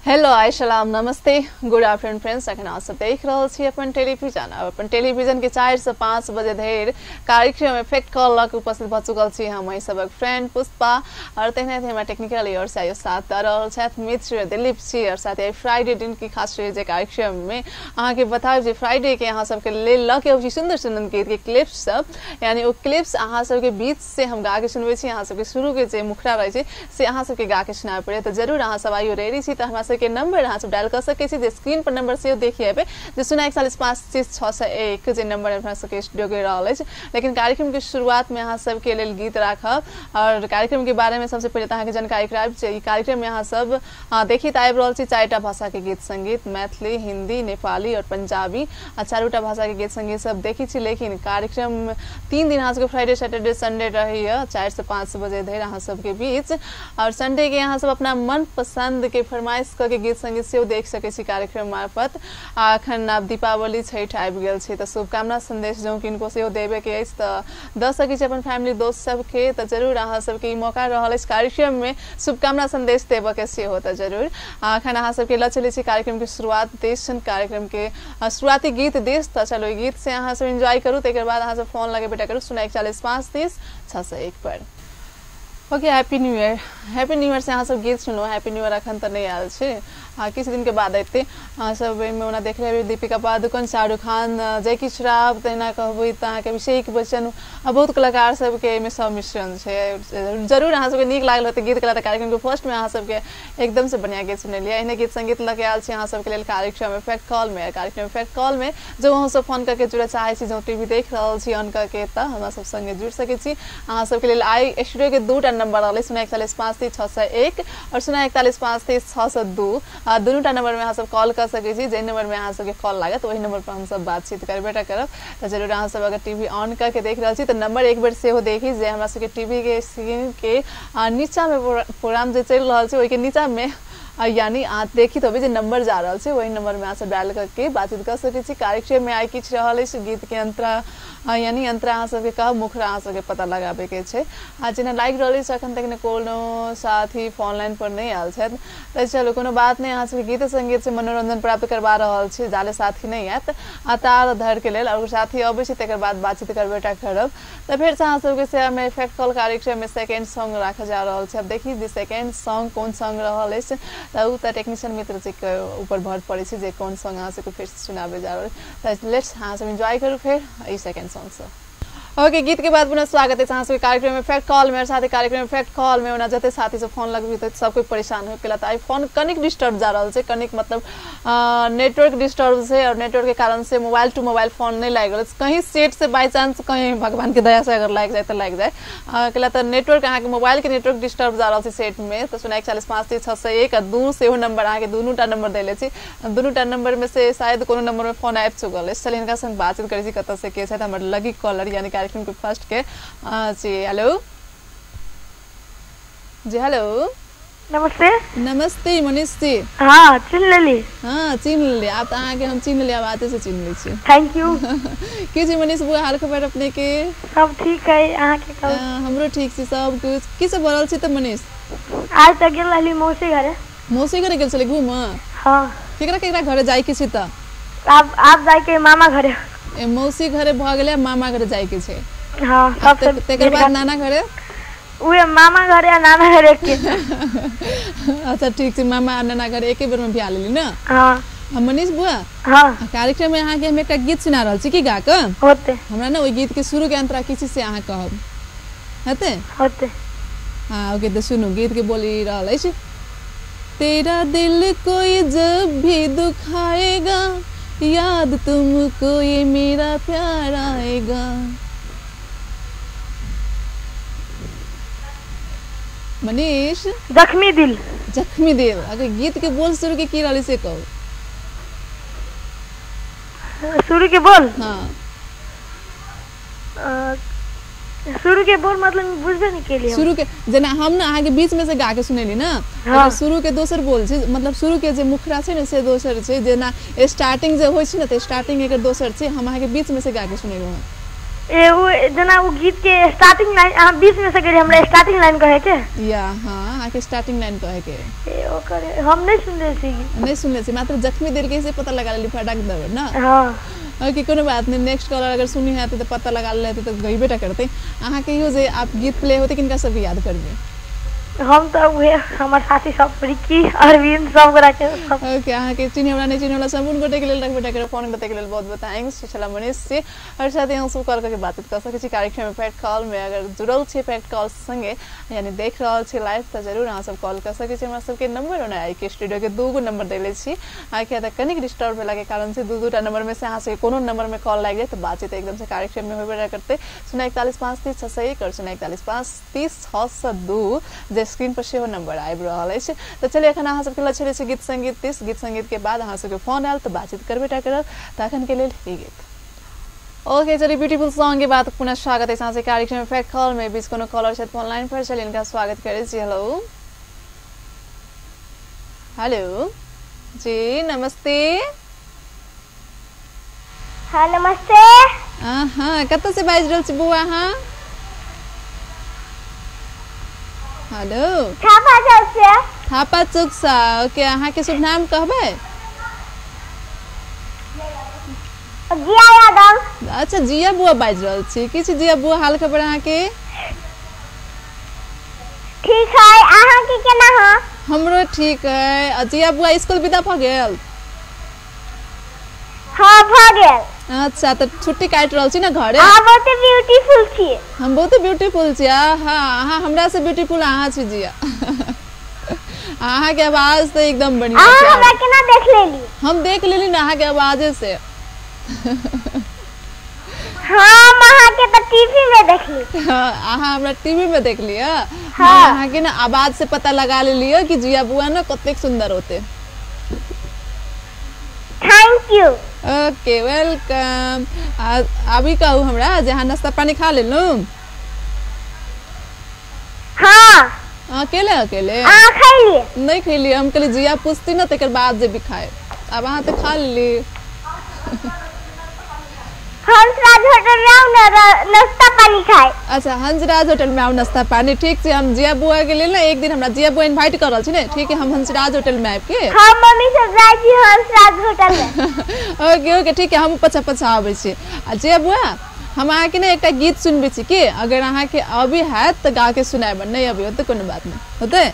Hello आय सलाम नमस्ते good afternoon friends. अखन अहाँ सब देख रहल छी अपन टेलीविजन और अपन टेलीविजन के 4 से 5 बजे धरि कार्यक्रम इफेक्ट कॉल लग उपस्थित भ चुकल छी हम एहि सबक फ्रेंड पुष्पा और तेहने हमरा टेक्निकल और से साथ दऽ रहल छथि मित्र दिलीप जी। और साथ ही फ्राइडे दिन की खास जे कार्यक्रम में अहाँ के बतायब जे फ्राइडे के अहाँ सबके लेल लऽ के अबै छी सुंदर सुंदर गीत के क्लिप्स सब, यानी ओ क्लिप्स अहाँ सबके बीच से हम गा के सुनबै छी। अहाँ सबके शुरू के जे मुखड़ा रहै छै से अहाँ सबके गा के सुनाबय पड़े, तऽ जरूर अहाँ सब आइयो रेडी छी तऽ हमरा सबके नंबर अहाँ सब डायल कर सकै छी, जे स्क्रीन पर नंबर सेहो देखि हेबै जे 041 5 6 6 1 जे नंबर अपना सबके स्टूडियो के रहल अछि। लेकिन कार्यक्रम के शुरुआत में अहाँ सबके लेल गीत राखब और कार्यक्रम के बारे में सबसे पहिले तऽ अहाँके जानकारी करायब जे ई कार्यक्रम में अहाँ सब देखित आबि रहल छी 4टा भाषा के गीत संगीत, मैथिली, हिंदी, नेपाली और पंजाबी, आ 4टा भाषा के गीत संगीत सब देखै छी। लेकिन कार्यक्रम 3 दिन अहाँ सबके फ्राइडे सैटरडे संडे रहैया 4 से 5 बजे धरि अहाँ सबके बीच, और संडे के अहाँ सब अपना मन पसंद के फरमाइश कऽ के गीत संगीत सेहो देख सकै छी कार्यक्रम मार्फत। आ अखन आब दीपावली छठि आबि गेल छै तऽ शुभकामना संदेश जँ किनको सेहो देबे के अछि तऽ दऽ सकै छी अपन फैमिली दोस्त सबके, तऽ जरूर अहाँ सबके ई मौका रहल अछि कार्यक्रम में शुभकामना संदेश देबऽ के सेहो। तऽ जरूर अखन अहाँ सबके लऽ चलै छी कार्यक्रम के शुरुआत देश कार्यक्रम के शुरुआती गीत देश। तऽ चलो ई गीत से अहाँ सब एंजॉय करू, तकर बाद अहाँ सब फोन लगेबे करू 041 5 30 6 1 पर। Okay, happy new year. Happy new year से अहाँ सब गीत सुनू। हैप्पी न्यू ईयर अखन तऽ नहि आयल छै, किछु दिन के बाद अयतै। अहाँ सब एहिमे ओना देखले हेबै दीपिका पादुकोण, शाहरुख खान, जैकी श्रॉफ, तहिना कहबै तऽ अहाँके अभिषेक बच्चन आ बहुत कलाकार सबके एहिमे सब मिश्रण छै। जरूर अहाँ सबके नीक लागल होतै गीत कला। तऽ कार्यक्रम के फर्स्ट में अहाँ सबके एकदम से बढ़िया गीत सुनेलियै। एहने गीत संगीत लऽ के आयल छी अहाँ सबके लेल कार्यक्रम इफेक्ट कॉल में। कार्यक्रम इफेक्ट कॉल में जो अहाँ सब फोन करके जुड़ऽ चाहै छी, जो टीवी देख रहल छी ऑन करके, तऽ हमरा सब संगे जुड़ि सकै छी। अहाँ सबके लेल आइ स्टूडियो के 2टा नंबर रहलै 041 5 3 6 1 और 041 5 3 6 2। दुनूटा नंबर में अहाँ सब कॉल कर सकै छी। जाहि नंबर में अहाँ सबके कॉल लागत ओहि नंबर पर हमसब बातचीत करबे करब। तऽ जरूर अहाँ सब अगर टीवी ऑन करके देख रहल छी तऽ नंबर एक बेर सेहो देखी जे हमरा सबके टीवी के स्क्रीन के नीचा में प्रोग्राम जे चलि रहल छै ओहिके नीचा में, यानी अहाँ देखी तऽ जे नंबर जा रहल छै ओहि नंबर में अहाँ सब डायल करके बातचीत कर सकै छी। कार्यक्रम में आइ किछु रहल अछि गीत के अंतरा, यानी अंतरा अहाँ सबके कहब, मुखड़ा अहाँ सबके पता लगाबे के छै। आ जेना लागि रहल अछि अखन तक ने कोनो साथी फोन लाइन पर नहि आयल छथि, तऽ चलू कोनो बात नहि, अहाँ सबके गीत संगीत से मनोरंजन प्राप्त करबा रहल छी। जाले साथी नहि आयत आ तार धर के लेल और साथी अबै छै तकर बाद बातचीत करबेटा करब। तऽ फेर से अहाँ सबके सेवा में इफेक्ट कॉल कार्यक्रम में सेकेंड सॉन्ग राखल जा रहल छै। अब देखी जे सेकेंड सॉन्ग कोन सॉन्ग रहल अछि, तऽ ओ तऽ टेक्नीशियन मित्र जी के ऊपर भर पड़ै छै जे कोन सॉन्ग अहाँ सबके फेर सुनाबे जा रहल। तऽ let's अहाँ सब एंजॉय करू फेर ई सेकेंड सॉन्ग से। ओके, गीत के बाद पुनः स्वागत है अहाँ सबके कार्यक्रम इफेक्ट कॉल में। और साथ ही कार्यक्रम इफेक्ट कॉल में ओना जते साथी सब फोन लगबी तऽ सब कोई परेशान हो गेला। तऽ आइ फोन कनिक डिस्टर्ब जा रहल छै, कनिक मतलब नेटवर्क डिस्टर्ब छै और नेटवर्क के कारण से मोबाइल टू मोबाइल फोन नहीं लागि रहल छै। कहीं सेट से बाई चांस कहीं भगवान के दया से अगर लागि जाए तऽ लागि जाए। कैला तऽ नेटवर्क अहाँके मोबाइल के नेटवर्क डिस्टर्ब जा रहल छै सेट में। तऽ 041 5 3 6 1 आ 2 सेहो नंबर अहाँके दुनूटा नंबर देले छी। दुनूटा नंबर में से शायद कोनो नंबर में फोन आबि चुकल अछि। चल हिनका संग बातचीत करै छी कतऽ से के छथि हमर लगी कॉलर, यानी कार्यक्रम के फर्स्ट के। जी हेलो। जी हेलो, नमस्ते। नमस्ते मनीष जी। हाँ चिन्ह लेली। हाँ चिन्ह लेली, आप तऽ अहाँके हम चिन्ह लेली, आवाजे से चिन्ह लै छी। Thank you. की जी मनीष बुआ, हाल खबर अपने के? सब ठीक है, अहाँ के कहू? हमरो ठीक छी सब कुछ। की सब भऽ रहल छै तऽ मनीष? आज तऽ गेल रहली मौसी घरे। मौसी घरे गेल छली घूमऽ? हाँ। केकरा केकरा घरे जाय के छै तऽ? आब जाय के मामा घरे। ए मौसी घरे भऽ गेलै, मामा घरे जाय के छै। हाँ, सब तकर बाद नाना घरे? उहे मामा घरे आ नाना घरे के। अच्छा ठीक छै, मामा आ नाना घरे एके बेर में बियाह लेली ना? हाँ। मनीष बुआ, हाँ, कार्यक्रम में अहाँके हम एकटा गीत सुना रहल छी, की गा कऽ? होते। हमरा ना ओहि गीत के शुरू के अंतरा की छै से अहाँ कहब, हेतै? होते। हाँ ओके, तऽ सुनू गीत के बोली रहल अछि। तेरा दिल कोई जब भी दुखाएगा, याद तुमको ये मेरा प्यार आएगा। मनीष, जख्मी दिल। जख्मी दिल, अगर गीत के बोल शुरू के की रहल से कहू। शुरू के बोल? हाँ शुरू के बोल मतलब बुझबे नहीं केलिए। शुरू के जेना हम ना अहाँ के बीच में से गा के सुनेली ना, हाँ। शुरू के दोसर बोल छै, मतलब शुरू के जे मुखड़ा छै ने से दोसर छै, जेना स्टार्टिंग जे होइ छै ने तऽ स्टार्टिंग एकर दोसर छै। हम अहाँ के बीच में से गा के सुनेलहुँ। ए वो जना वो गीत के स्टार्टिंग लाइन अहाँ बीच में से गेलियै, हमरा स्टार्टिंग लाइन कहे के या। हाँ अहाँके स्टार्टिंग लाइन कहे के। ए ओकर हम नहीं सुनले छी। नहीं सुनले छी, मात्र जख्मी दिल के से पता लगा लेली फटाक दबे ना। हां ओके कोनो बात नहीं, नेक्स्ट कॉलर अगर सुनी है तो पता लगा लेते तो गईबे टा करते। अहाँ के इहो जे आप गीत प्ले होते किनका सब याद करबे? हम तो उहे हमर साथी सब रिकी अरविंद सब गोरा के सब। ओके अहाँ के चिन्हे वाला नहीं चिन्हे वाला सब उन गोटे के लेल रखबे टा करे फोन करते के लेल बहुत बहुत thanks छला मनीष से। और साथ ही हम सब कॉल करके बातचीत कर सकै छी कार्यक्रम में फैक्ट कॉल में। अगर जुड़ल छी फैक्ट कॉल संगे यानी देख रहल छी लाइव त जरूर अहाँ सब कॉल कर सकै छी। हमरा सबके नंबर ओना आई के स्टूडियो के दूगो नंबर देले छी, आखिर त कनिक डिस्टर्ब भेला के कारण से दू दूटा नंबर में से अहाँ सबके कोनो नंबर में कॉल लागि जाए त बातचीत एकदम से कार्यक्रम में होबे करते। 041 5 30 601 और 041 5 30 602 जे स्क्रीन पर सेहो नंबर आबि रहल अछि। तऽ चलिए एखन अहाँ सबके लऽ चलै छी गीत संगीत दिस। गीत संगीत के बाद अहाँ सबके फोन आयल तऽ बातचीत करबे टा करब, तऽ एखन के लेल ई गीत। ओके चलिए ब्यूटीफुल सॉन्ग के बाद पुनः स्वागत है अहाँ से कार्यक्रम फैक्ट कॉल में। बीच कोनो कॉलर छथि फोन लाइन पर, चलिए इनका स्वागत करै छी। हेलो हेलो जी नमस्ते। हाँ नमस्ते। हाँ कतऽ से बाजि रहल छी बौआ अहाँ? हेलो थापा चौक से। थापा चौक से। ओके अहाँ के शुभ नाम कहबै? जिया यादव। अच्छा जिया बुआ बाजि रहल छी। की छी जिया बुआ हाल खबर अहाँ के? ठीक है, अहाँ के केना हो? हमरो ठीक है। आ जिया बुआ स्कूल विदा भ गेल? हाँ भ गेल। अच्छा तऽ छुट्टी काटि रहल छी ना घरे? अहाँ बहुते ब्यूटीफुल छी। हम बहुते ब्यूटीफुल छी? हाँ अहाँ हमरा से ब्यूटीफुल अहाँ छी जिया। अहाँ के आवाज तऽ एकदम बढ़िया अहाँ हमरा केना देख लेली? हम देख लेली ना अहाँ के आवाजे से। हम अहाँ के तऽ टीवी में देखली। हाँ अहाँ हमरा टीवी में देख लिअ। हाँ अहाँ के ना आवाज से पता लगा लेलियै कि जिया बुआ ना कतेक सुंदर होते। Thank you. Okay welcome. अभी कहू हमरा जे अहाँ नाश्ता पानी खा लेलहुँ? हाँ। अकेले अकेले? अहाँ खैलियै? नहीं खैलियै, हम कहलियै जिया पूछती ना तकर बाद जेबी खाए। आब अहाँ तऽ खा लेली। हंसराज होटल में आउ ना नाश्ता पानी खाए। अच्छा हंसराज होटल में आउ नाश्ता पानी, ठीक छै। हम जिया बुआ के लेल ना एक दिन हमरा जिया बुआ इन्वाइट कर रहल छी ने, ठीक है हम हंसराज होटल में आबि के। हम मम्मी सब जाइ छी हंसराज होटल में। ओके ओके ठीक है, हम पछा पछा आबै छी। आ जिया बुआ हम अहाँके ने एकटा गीत सुनबै छी की, अगर अहाँके अभी हैत तऽ गा के सुनायब, नहीं अभी होतै कोनो बात नहीं होतै।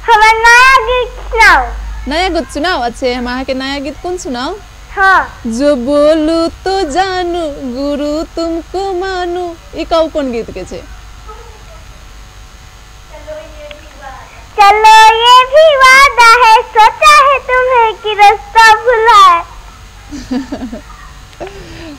हमरा नया गीत सुनाउ। नया गीत सुनाउ? अच्छे हम अहाँके नया गीत कोन सुनाउ? हाँ। जो बोलू तो जानू गुरु तुमको मानू, ई कहू कोन गीत के छै? चलो ये भी वादा है, सोचा है तुम्हें कि रास्ता भुला है।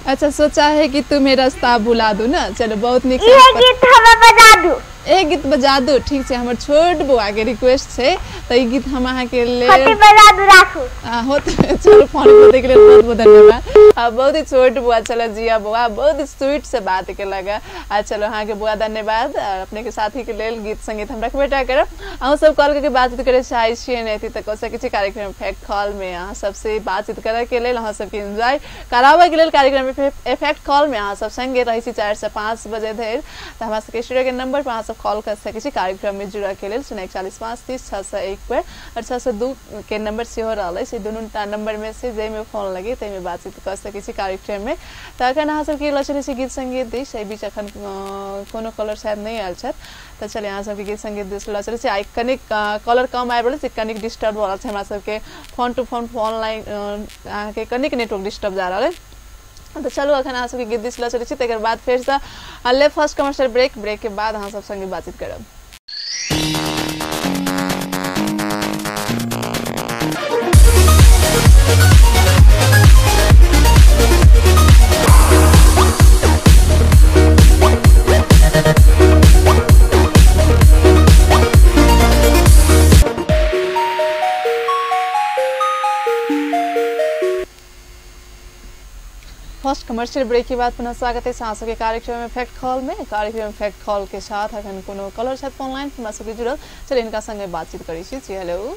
अच्छा सोचा है कि तुम्हें रास्ता भुला दू ना। चलो बहुत नीक। ये गीत हमरा बजा दू। एक गीत बजा दू, ठीक छै। हमर छोट बौआ के रिक्वेस्ट छै तऽ ई गीत हम अहाँ के लेल होते बजा दू राखू। होते। चलो फोन करते के लेल बहुत बहुत धन्यवाद। आ बहुत ही छोट बौआ चलो जिया बौआ बहुत ही स्वीट से बात केलक। आ चलो अहाँ के बौआ धन्यवाद। अपने के साथी के लेल गीत संगीत हम रखबे टा करब। अहाँ सब कॉल करके बातचीत करे चाहै छियै नहि तऽ कऽ सकै छी कार्यक्रम फैक्ट कॉल में। अहाँ सबसे बातचीत करे के लेल अहाँ सबके एंजॉय कराबऽ के लेल कार्यक्रम इफेक्ट कॉल में अहाँ सब संगे रहै छी 4 से 5 बजे धरि। तऽ हमरा सबके स्टूडियो के नंबर पर अहाँ सब कॉल कर सकै छी कार्यक्रम में जुड़ऽ के लेल 041 5 30 601 पर और 602 के नंबर सेहो रहल अछि। दुनू नंबर में से जाहिमे फोन लगे ताहिमे बातचीत कऽ सकै छी कार्यक्रम में। तऽ एखन अहाँ सबके लऽ चलै छी गीत संगीत दिस। एहि बीच एखन कोनो कॉलर शायद नहि आयल छथि, तऽ चलिए अहाँ सबके गीत संगीत दिस लऽ चलै छी। आइ कनिक कॉलर कम आबि रहल छै, कनिक डिस्टर्ब भऽ रहल छै हमरा सबके phone to phone phone line अहाँके कनिक नेटवर्क डिस्टर्ब जा रहल है। तऽ चलू अखन अहाँ सबके गीत दिस लऽ चलै छी, तकर बाद फेरसँ ले फर्स्ट कमर्शियल ब्रेक। ब्रेक के बाद अहाँ सब संगे बातचीत करब। फर्स्ट कमर्शियल ब्रेक के बाद पुनः स्वागत है अहाँ सबके कार्यक्रम में फैक्ट कॉल में। कार्यक्रम फैक्ट कॉल के साथ अखन कोनो कॉलर छथि फोन लाइन हमरा सबके जुड़ल, चलिए इनका संगे बातचीत करै छी। जी हेलो।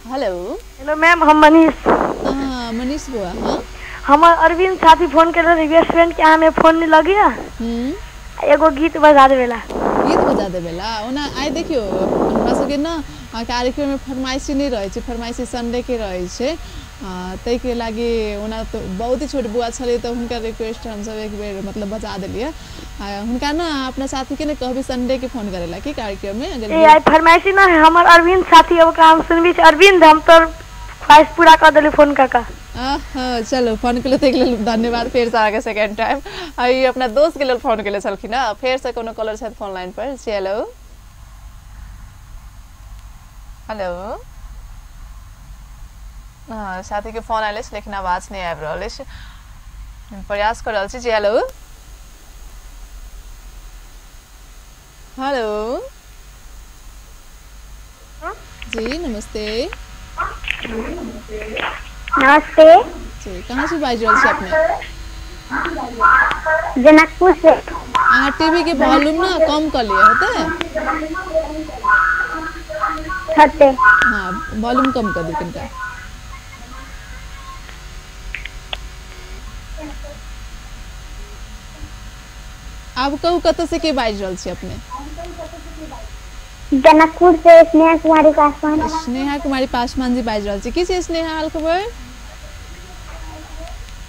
हेलो हेलो मैम, हम मनीष। हाँ मनीष बुआ। हाँ हमर अरविंद साथी फोन केले रहे बेस्ट फ्रेंड के अहाँ में फोन नहीं लगिया, एगो गीत बजा देवेला। गीत बजा देबेला। ओना आइ देखियौ हमरा सबके न कार्यक्रम में फरमाइशी नहीं रहै छै, फरमाइशी संडे के रहै छै, ताहिके लागि ओना तऽ बहुत ही छोट बौआ छलै तऽ हुनकर रिक्वेस्ट हमसब एक बेर मतलब बजा देलियै। हुनका न अपना साथी के ने कहबै संडे के फोन करेला की कार्यक्रम में अगर ए आइ फरमाइशी न है, हमर अरविंद साथी अब काम सुनबी छै। अरविंद हम तोर ख्वाहिश पूरा कर देली फोन काका। चलो फोन के लेल धन्यवाद। फेर से अहाँके सेकेंड टाइम ई अपना दोस्त के लेल फोन केले छलखिन हँ। फेर से कोनो कॉलर छथि फोन लाइन पर। जी हेलो हेलो। हाँ साथी के फोन आयल अछि लेकिन आवाज नहीं आबि रहल अछि, प्रयास कर रहल छी। जी हेलो हेलो। जी नमस्ते। नमस्ते जी, कहाँ से बाजि रहल छी अपने? जनकपुर से। अहाँ टीवी के वॉल्यूम ना कम कर लिए होते? होते। हाँ वॉल्यूम कम कर दियौ कनिका। आब कहू कतऽ से के बाजि रहल छी अपने? जनकपुर से स्नेहा कुमारी पासवान। स्नेहा कुमारी पासवान जी बाजि रहल छी। की छै स्नेहा हाल खबर?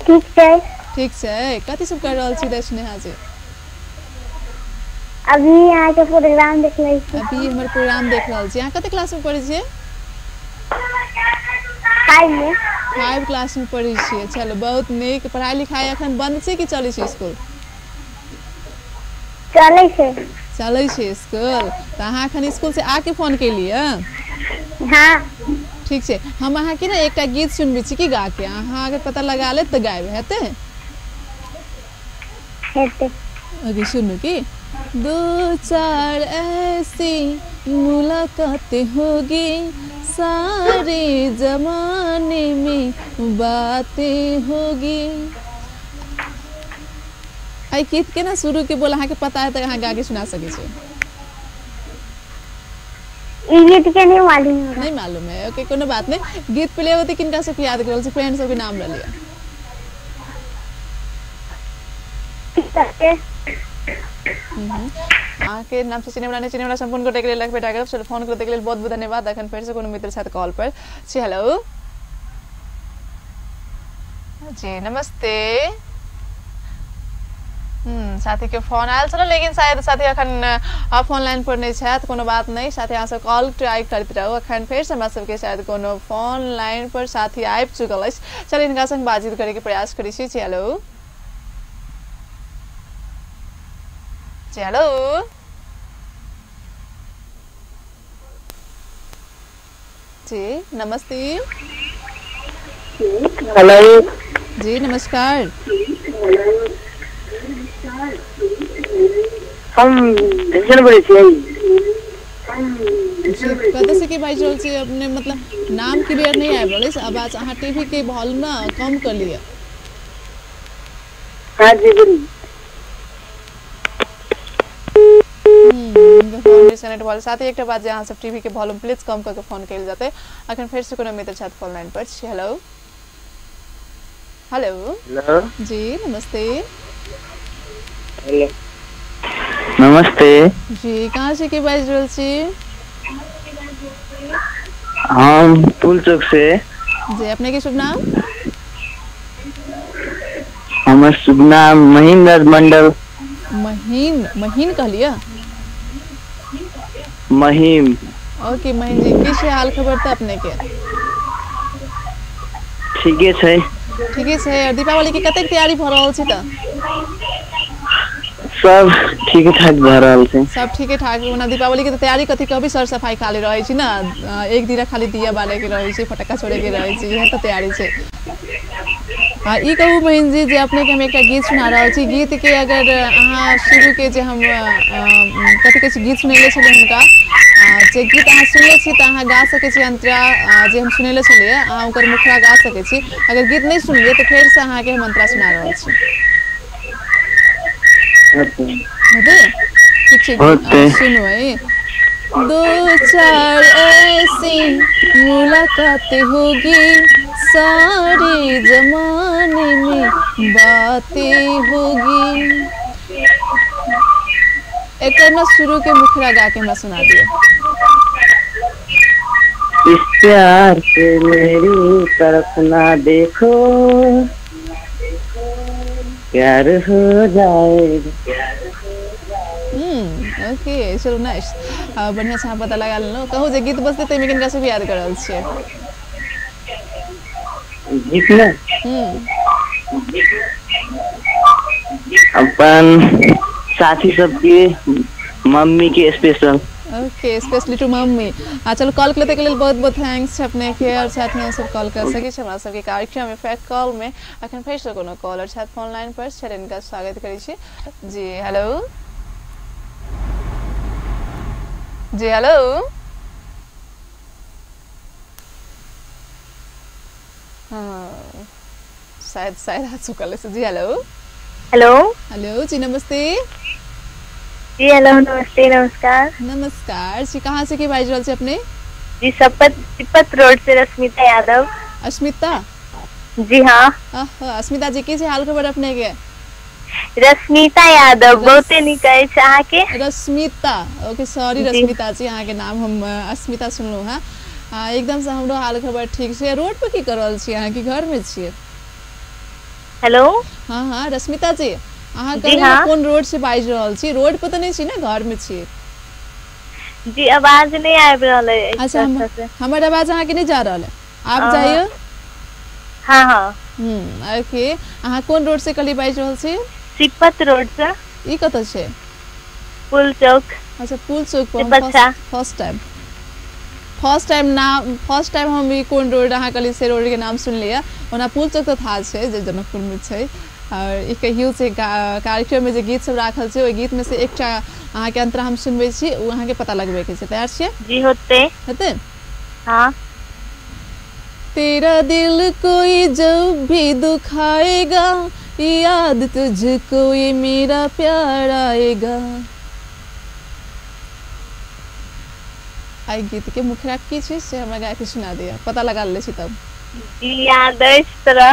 ठीक छै। ठीक छै। कथी सब कर रहल छी तऽ स्नेहा जी? अभी अहाँ के प्रोग्राम देख रहल छी। अभी हमर प्रोग्राम देख रहल छी। अहाँ कते क्लास में पढ़ै छियै? 5 में। 5 क्लास में पढ़ै छियै। चलो बहुत नीक। पढ़ाई लिखाई अखन बंद छै कि चलै छै स्कूल? चलै छै। चलै छै स्कूल। तऽ अहाँ अखन स्कूल से आके फोन केलियै? हाँ। ठीक छै, हम अहाँके ने एकटा गीत सुनबै छी कि गाके, अहाँ अगर पता लगा लेब तऽ गायब हेतै? हेतै। अभी सुनू की दो चार ऐसी मुलाकातें होगी, सारे जमाने में बातें होगी। एहि गीत के ना शुरू के बोल अहाँके पता है तऽ अहाँ गा के सुना सकै छी। ई गीत के नहीं मालूम है। नहीं मालूम है, ओके कोनो बात नहीं। गीत प्ले होते किनका सबके याद करल छै? फ्रेंड सबके नाम ल लिअ। अहाँके नाम से चिन्है वाला नहि चिन्है वाला सम्पूर्ण गोटे के लेल लख बेटा करब। चलो फोन करैके लेल बहुत बहुत धन्यवाद। अखन फेर से कोनो मित्र छथि कॉल पर। जी हेलो। जी नमस्ते। साथी के फोन आयल छल लेकिन शायद साथी अखन फोन लाइन पर नहीं छथि। कोनो बात नहीं, साथी अहाँ सब कॉल ट्राई करैत रहू। अखन फेर से हमरा सबके शायद कोनो फोन लाइन पर साथी आबि चुकल अछि। चल हिनका संग बातचीत करे के प्रयास करै छी। जी हेलो। जी हेलो। जी नमस्ते। हेलो। जी नमस्कार। हम भिजन बोलै छियै। कतऽ से के बाजि रहल छी अपने? मतलब नाम क्लियर नहीं आबि रहल अछि, आवाज अहाँ टीवी के वॉल्यूम ना कम कर लिअ। हाँ जी बोलिए। फोन डिस्कनेक्ट भऽ गेल। साथ ही एकटा बात जे अहाँ सब टीवी के वॉल्यूम प्लीज कम कऽ के फोन कयल जेतै। अखन फेर से कोनो मित्र छथि फोन लाइन पर। Hello hello. हेलो। जी नमस्ते। हेलो नमस्ते। जी कहाँ से के बाजि रहल छी? हम पुल चौक से। जी अपने के शुभ नाम? हमर शुभ नाम महेंद्र मंडल। महीन महीन कहलियै? महीम। ओके महीन जी, की छै हाल खबर तऽ अपने के? ठीके छै। ठीके छै। और दीपावली के कतेक तैयारी भऽ रहल छै तऽ? सब ठीक ठाक भऽ रहल छै। सब ठीके ठाक। ओना दीपावली के तैयारी कथी कहबी? सर सफाई खाली रहै छै ना, एक दिना खाली दिया बाले के रहै छै, फटक्का छोड़े के रहै छै, इएह तऽ तैयारी छै। आ ई कहू बहिन जी जे अपने के हम एकटा गीत सुना रहल छी। गीत के अगर अहाँ शुरू के जे हम कथी कहै छै गीत सुनेले छलियै हुनका, जे गीत अहाँ सुनले छी तऽ अहाँ गा सकै छी अंतरा जे हम सुनेले छलियै, अहाँ ओकर मुखड़ा गा सकै छी। अगर गीत नहि सुनलियै तऽ फेर से अहाँके हम अंतरा सुना रहल छी। ठीक छै सुनू। दो चार ऐसी मुलाकात होगी, सारे जमाने में बातें होगी। एक ना शुरू के मुखरा गा के हमरा सुना दियो। इस प्यार से मेरी तरफ ना देखो, प्यार हो जाएगा। ओके चलू नाइस, बढ़िया से अहाँ पता लगा लेलहुँ। कहू जे गीत बजतै ताहिमे किनका सब याद कर रहल छियै? गीत ने अपन साथी सबके, मम्मी के special. Okay, specially to mummy. आ चलू कॉल के लेल बहुत बहुत thanks अपने के, और साथ में सब कॉल कर सकै छी हमरा सबके कार्यक्रम इफेक्ट कॉल में। अखन फेर से कोनो कॉलर छथि फोन लाइन पर, छनि इनका स्वागत करै छी। जी हेलो। जी हेलो। हाँ शायद शायद आ चुकल है। जी हेलो। हेलो। हेलो जी नमस्ते। जी हेलो नमस्ते। नमस्कार। नमस्कार जी, कहाँ से के बाजि रहल छी अपने? जी सिपत रोड से रश्मिता यादव। अस्मिता? जी हाँ। अस्मिता जी की हाल खबर अपने के? रश्मिता यादव बहुते नीक अछि अहाँ के। रश्मिता, ओके सॉरी रश्मिता जी, अहाँ के नाम हम अस्मिता सुनलहुँ हैं। एकदम से हमरो हाल खबर ठीक छै। रोड पर की कर रहल छी अहाँ, की घर में छियै? हेलो। हाँ हाँ रश्मिता जी, अहाँ कहलियै कोन रोड से बाजि रहल छी? रोड पर तऽ नहि छी ने, घर में छी? जी आवाज नहीं आबि रहल है। अच्छा हमर आवाज अहाँ के नहीं जा रहल है? आप जाइए। हाँ हाँ। ओके, अहाँ कोन रोड से कहली बाजि रहल छी? सिपत रोड से। ई कतऽ छै? पुल चौक। अच्छा पुल चौक पर। फर्स्ट टाइम नाम, फर्स्ट टाइम हम ई कोन रोड अहाँ कहली से रोड के नाम सुनलियै। ओना पुल चौक तऽ था छै जे जनकपुर में छै। और ई कहियो से कार्यक्रम में जे गीत सब राखल छै ओहि गीत में से एकटा अहाँ के अंतरा हम सुनबै छी, ओ अहाँ के पता लगबै के छै। तैयार छियै? जी होते हेतै। हाँ। तेरा दिल कोई जब भी दुखाएगा, याद तुझको ये मेरा प्यार आएगा। आई गीत के मुखरा की छै से हमरा गा के सुना दिया, पता लगा ले छी तब। जी याद अछि तोरा।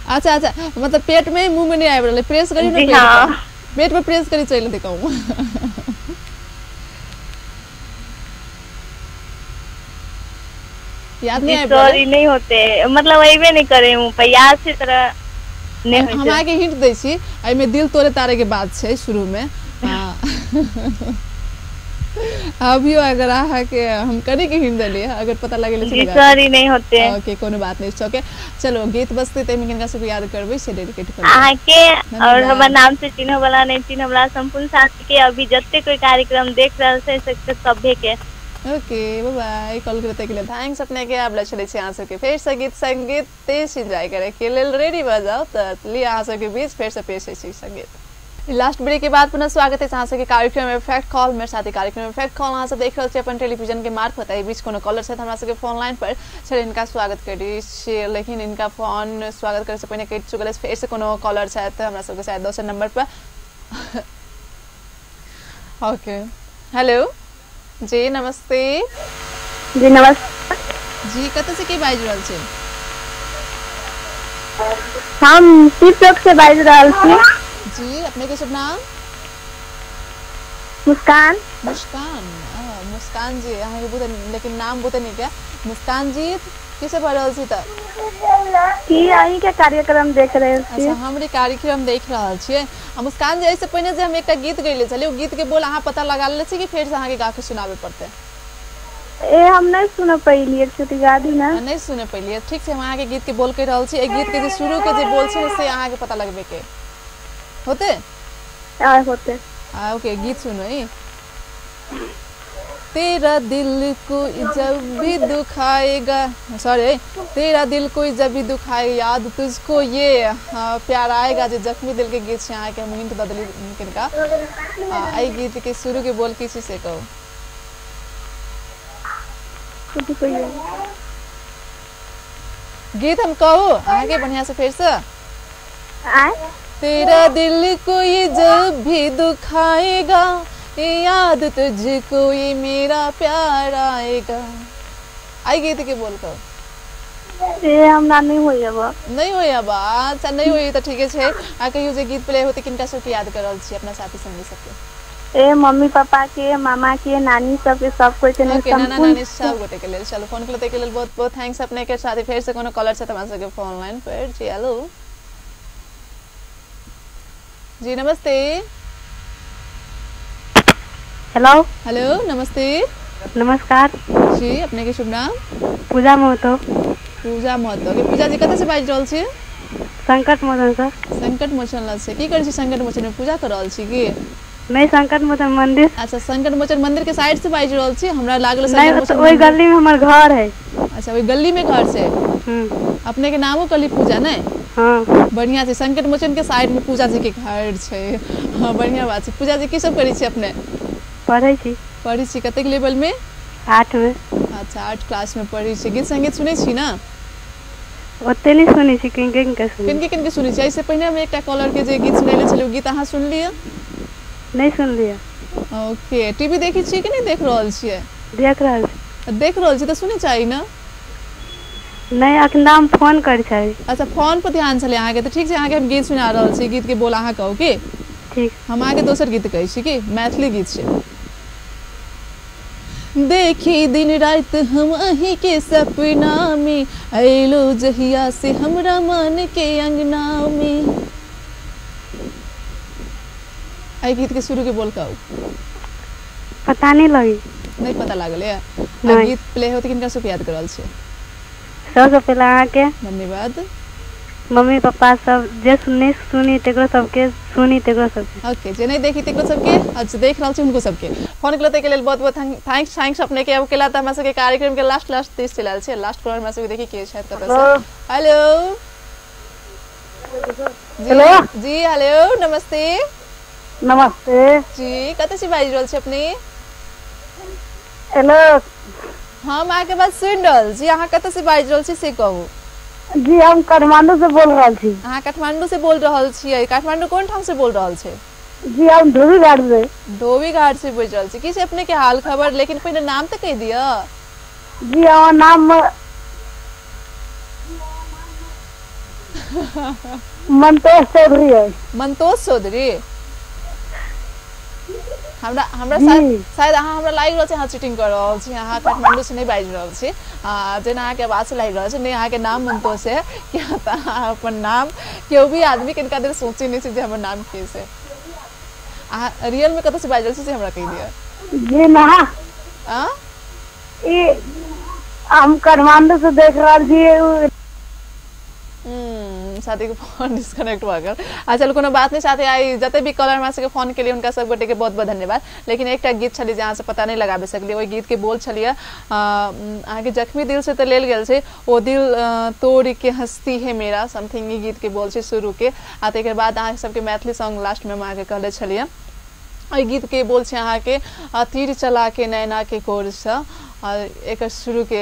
अच्छा अच्छा, मतलब पेट में मुंह में नहीं आबि रहलै, प्रेस करी ने पेट। हाँ। पेट में प्रेस करी चलि दे कहूँ। याद नहीं आबि सॉरी नहीं होते, मतलब अइबे नहीं करे मुँह पर याद से तोरा नहीं होते। हम आगे हिंट दै छी, एहिमे दिल तोड़े तारे के बात छै शुरू में। अभियो अगर अहाँ के हम करी के हिंट देलियै, अगर पता लगेले जी सॉरी नहीं होते। ओके कोनो बात नहीं, ओके चलो गीत बजतै तै मे किनका सब याद करबै से डेडिकेट करबै अहाँ के। और हमर नाम से चिन्ह वाला नहीं चिन्ह वाला संपूर्ण साथी के, अभी जते कोई कार्यक्रम देख रहल छै से सभे के। ओके बाय बाय, कॉल करते के लिए thanks अपने के। आब चलै छी अहाँ सबके फेर से गीत संगीत तेज एंजॉय करे के लेल रेडी भऽ जाउ। तऽ लिअ अहाँ सबके बीच फेर से पेश होइ छी संगीत। लास्ट ब्रेक के बाद पुनः स्वागत है अहाँ सबके कार्यक्रम इफेक्ट कॉल में। साथी कार्यक्रम इफेक्ट कॉल अहाँ सब देख रहल छी अपन टेलीविजन के मार्फत। एहि बीच कोनो कॉलर छथि हमरा सबके फोन लाइन पर, चल इनका स्वागत करी छी, लेकिन इनका फोन स्वागत करे से पहिने कटि चुकल अछि। फेर से कोनो कॉलर छथि हमरा सबके शायद दोसर नंबर पर। ओके हेलो जी नमस्ते। जी नमस्ते। जी कतऽ से के बाजि रहल छी? हम शिव चौक से बाजि रहल छी। जी अपने के शुभ नाम? मुस्कान। मुस्कान, मुस्कान जी अहाँ के बहुत, लेकिन नाम बहुत नीक है। मुस्कान जी कैसे भऽ रहल छी तऽ? की अहीं के कार्यक्रम देख रहल छी? अच्छा हमरे कार्यक्रम देख रहल छियै। आ मुस्कान जी एहिसँ पहिने जे हम एकटा गीत गैले छलियै, ओ गीत के बोल अहाँ पता लगा लेने छी कि फेर से अहाँ के गा के सुनाबे पड़तै? ए हम नहीं सुन पैलियै, छुट्टी गा दी ना। नहीं सुने पैलियै, ठीक छै हम अहाँ के गीत के बोल कहि रहल छी। एहि गीत के जे शुरू के जे बोल छै से अहाँ के पता लगबे के होते? आ होते। आ ओके गीत सुनो। तेरा दिल कोई जब भी दुखाएगा, सॉरी तेरा दिल कोई जब भी दुखाए याद तुझको ये प्यार आएगा, जे जख्मी दिल के गीत छै अहाँ के हम हिंट दऽ देली किनका। एहि गीत के शुरू के बोल की छै से कहू। गीत हम कहू अहाँ के बढ़िया से फेर से? तेरा दिल कोई जब भी दुखाएगा याद तुझको ये मेरा प्यार आएगा। आई गीत के बोल कहो। ए हमरा नहि होइए बा। नहि होइए बा? अच्छा नहि होइए तऽ ठीके छै। आ कहियो जे गीत प्ले होते किनका सबके याद कर रहल छी अपना साथी संगी सबके? ए मम्मी पापा के, मामा के, नानी सबके, सब कोई के। ओके, नाना नानी सब गोटे के लेल। चलो फोन केलहुँ ताहिके लेल बहुत बहुत thanks अपने के। साथी फेर से कोनो कॉलर छै तऽ हमरा सबके फोन लाइन पर। जी हेलो, जी नमस्ते। हेलो। हेलो नमस्ते। नमस्कार जी, अपने के शुभ नाम? पूजा महतो। पूजा महतो। के पूजा जी कतऽ से बाजि रहल छी? संकट मोचन सर। संकट मोचन से। की करै छी संकट मोचन में? पूजा कर रहल छी की? नहीं, संकट मोचन मंदिर। अच्छा संकट मोचन मंदिर के साइड से बाजि रहल छी? हमरा लागल नहीं, संकट मोचन ओहि गली में हमर घर है। अच्छा ओहि गली में घर छै। अपने के नामो कहली पूजा ने? हाँ। बढ़िया छै, संकट मोचन के साइड में पूजा जी के घर छै। हाँ बढ़िया बात छै। पूजा जी की सब करै छी अपने? पढ़ै छी। पढ़ै छी कतेक लेवल में? 8 में। अच्छा 8 क्लास में पढ़ै छी। गीत संगीत सुनै छी ना? ओते नहीं सुनै छी, किनके किनके सुनै। किनके किनके सुनै छी? एहिसँ पहिने हम एकटा कॉलर के जे गीत सुनेले छलियै, ओ गीत अहाँ सुनलियै? नहीं सुनलियै। ओके, टीवी देखै छियै कि नहि देख रहल छियै? देख रहल छी। देख रहल छी तऽ सुनै चाही ना? नहीं, अखन हम फोन करै छै। अच्छा फोन पर ध्यान छलै अहाँके, तऽ ठीक छै अहाँके हम गीत सुना रहल छी। गीत के बोल अहाँ कहू की? ठीक। हम अहाँके दोसर गीत कहै छी की, मैथिली गीत छै। देखी दिन रात हम अहीं के सपना में, अयलो जहिया से हमरा मन के अंगना में। एहि गीत के शुरू के बोल कहू। पता नहीं लगी। नहीं पता लागल है? गीत प्ले होते किनका सबके याद कर रहल छी? सबसे पहले अहाँके धन्यवाद। मम्मी पापा सब, जे सुनी सुनी तेकरो सबके, सुनी तेकरो सबके। ओके, जे नहीं देखी तेकरो सबके, अच्छा देख रहल छी हुनको सबके। फोन केलहुँ ताहिके लेल बहुत बहुत thanks. Thanks अपने के। अब केला तऽ हमरा सबके कार्यक्रम के लास्ट लास्ट 30 चलि आयल छै। लास्ट कॉलर हमरा सबके देखी के छथि कतऽ से। हेलो जी। हेलो जी, हेलो नमस्ते। नमस्ते जी, कतऽ से बाजि रहल छी अपने? हेलो, हम अहाँके बात सुनि रहल छी, अहाँ कतऽ से बाजि रहल छी से कहू। जी हम काठमांडू से बोल रहल छी। अहाँ काठमांडू से बोल रहल छियै? काठमांडू कोन ठाम से बोल रहल छी? जी हम धोबी घाट से। धोबी घाट से बोल रहल छी। की छै अपने के हाल खबर? लेकिन पहिने नाम तऽ कहि दिअ। जी हमर नाम मंतोष चौधरी है। मंतोष चौधरी? हमरा हमरा शायद अहाँ हमरा लागि रहल छै अहाँ चीटिंग कर रहल छी। अहाँ काठमांडू से नहि बाजि रहल छी, जेना अहाँके आवाज से लागि रहल छै। नहि, अहाँके नाम मंतोष है किया तऽ अहाँ अपन नाम केओ भी आदमी किनका देर सोचे नहि छै जे हमर नाम की छै। अहाँ रियल में कतऽ से बाजि रहल छी से हमरा कहि दिअ। जी ना, ई हम काठमांडू से देख रहल छी। साथी के फोन डिस्कनेक्ट भऽ गेल। आ चलू कोनो बात नहीं साथी, आई जते भी कॉलर हमरा सबके फोन केलियै हुनका सब गोटे के बहुत बहुत धन्यवाद। लेकिन एकटा गीत छलै जे अहाँ से पता नहीं लगाबे सकलियै, ओहि गीत के बोल छलियै अहाँके जख्मी दिल से तऽ लेल गेल छै, ओ दिल तोड़ के हंसती है मेरा समथिंग, ई गीत के बोल छै शुरू के। आ तकर बाद अहाँ सबके मैथिली सॉन्ग लास्ट में हम अहाँके कहले छलियै, एहि गीत के बोल छै अहाँके तीर चला के नैना के कोर से, और एक शुरू के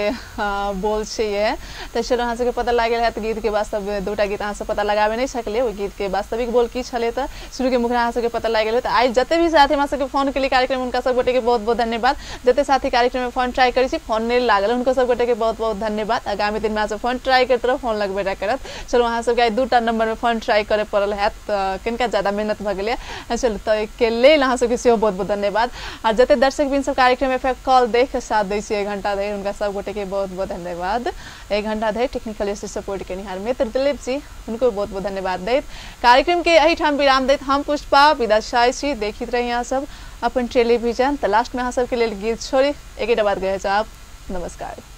बोल छै ये। तऽ चलो अहाँ सबके पता लागल हैत गीत के वास्तव दूटा गीत अहाँ सब पता लगाबे नहीं सकलियै, ओहि गीत के वास्तविक बोल की छलै तऽ शुरू के मुखरा अहाँ सबके पता लागि गेल। तऽ आइ जते भी साथी हमरा सबके फोन केली कार्यक्रम हुनका सब गोटे के बहुत बहुत धन्यवाद। जते साथी कार्यक्रम में फोन ट्राई करै छी फोन नहीं लागल हुनको सब गोटे के बहुत बहुत धन्यवाद। आगामी दिन में अहाँ सब फोन ट्राई करैत रहू, फोन लगबे करत। चलो अहाँ सबके आइ दूटा नंबर में फोन ट्राई करे पड़ल हैत तऽ किनका ज्यादा मेहनत भऽ गेलै। चलू तऽ के लेल अहाँ सबके सेहो बहुत बहुत धन्यवाद। आ जते दर्शक बिन सब कार्यक्रम में कॉल देख के साथ दै छी 1 घंटा धरि हुनका सब गोटे के बहुत बहुत धन्यवाद। 1 घंटा धरि टेक्निकल सपोर्ट केनिहार मित्र दिलीप जी हुनको बहुत बहुत धन्यवाद दैत कार्यक्रम के एहिठाम विराम दैत हम पुष्पा विदा चाहै छी। देखैत रही अहाँ सब अपन टेलीविजन। तऽ लास्ट में अहाँ सबके लेल गीत छोड़ी एकेटा बात कहै चाहब, नमस्कार।